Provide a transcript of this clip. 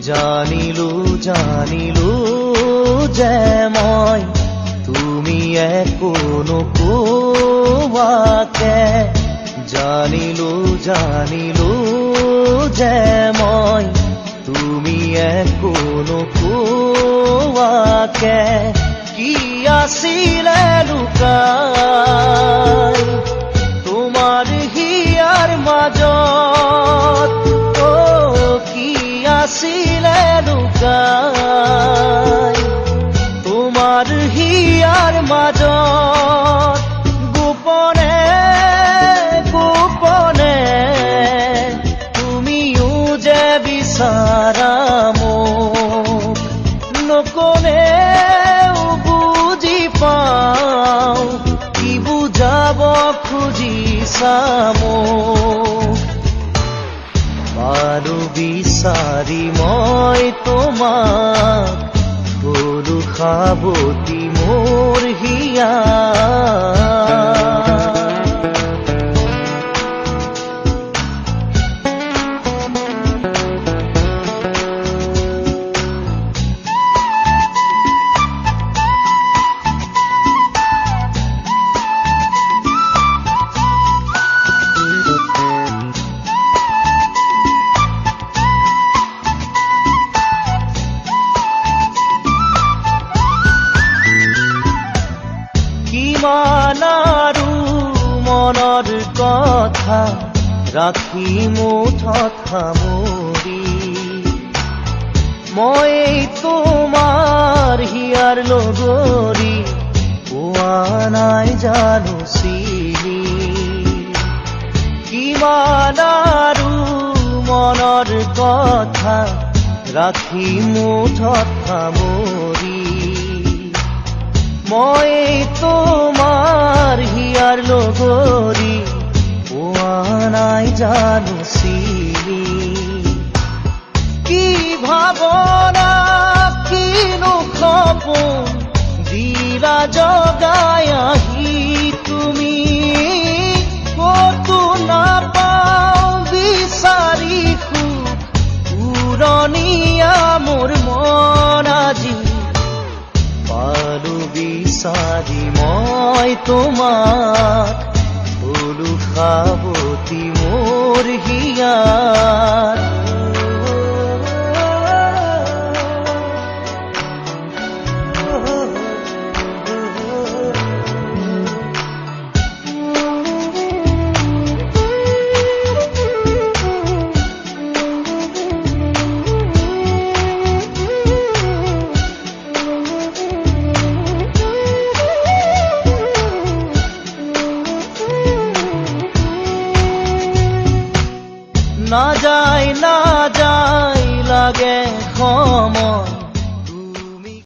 জানিলো জানিলো যে মই তুমি একো নোকোৱাকে, জানিলো জানিলো যে মই তুমি একো নোকোৱাকে, কি আছিলে লুকাই তোমাৰ হিয়াৰ মাজত, অ কি আছিলে লুকাই তোমাৰ হিয়াৰ মাজত, গোপনে গোপনে তুমিও যে বিচাৰা মোক, নকলেও বুজি পাওঁ কি বুজাব খুজিছা মোক। পালো বিচাৰি মই তোমাক, গৰু সাৱটি মোৰ হিয়া। কিমান আৰু মনৰ কথা ৰাখি মুঠত সামৰি, মই তোমাৰ হিয়াৰ লগৰী পোৱা নাই জানো চিনি। কিমান আৰু মনৰ কথা ৰাখি মুঠত সামৰি, মই তোমাৰ হিয়াৰ লগৰী পোৱা নাই জানো চিনি। কি ভাৱনা কিনো সপোন দিলা জগাই আহি তুমি, ক'তো নাপাওঁ বিচাৰি সুখ পুৰণীয়া মোৰ মন আজি। পালো বিচাৰি মই তোমাক, বলো সাৱটি মোৰ হিয়াত। নাযায় নাযায় লাগে সময়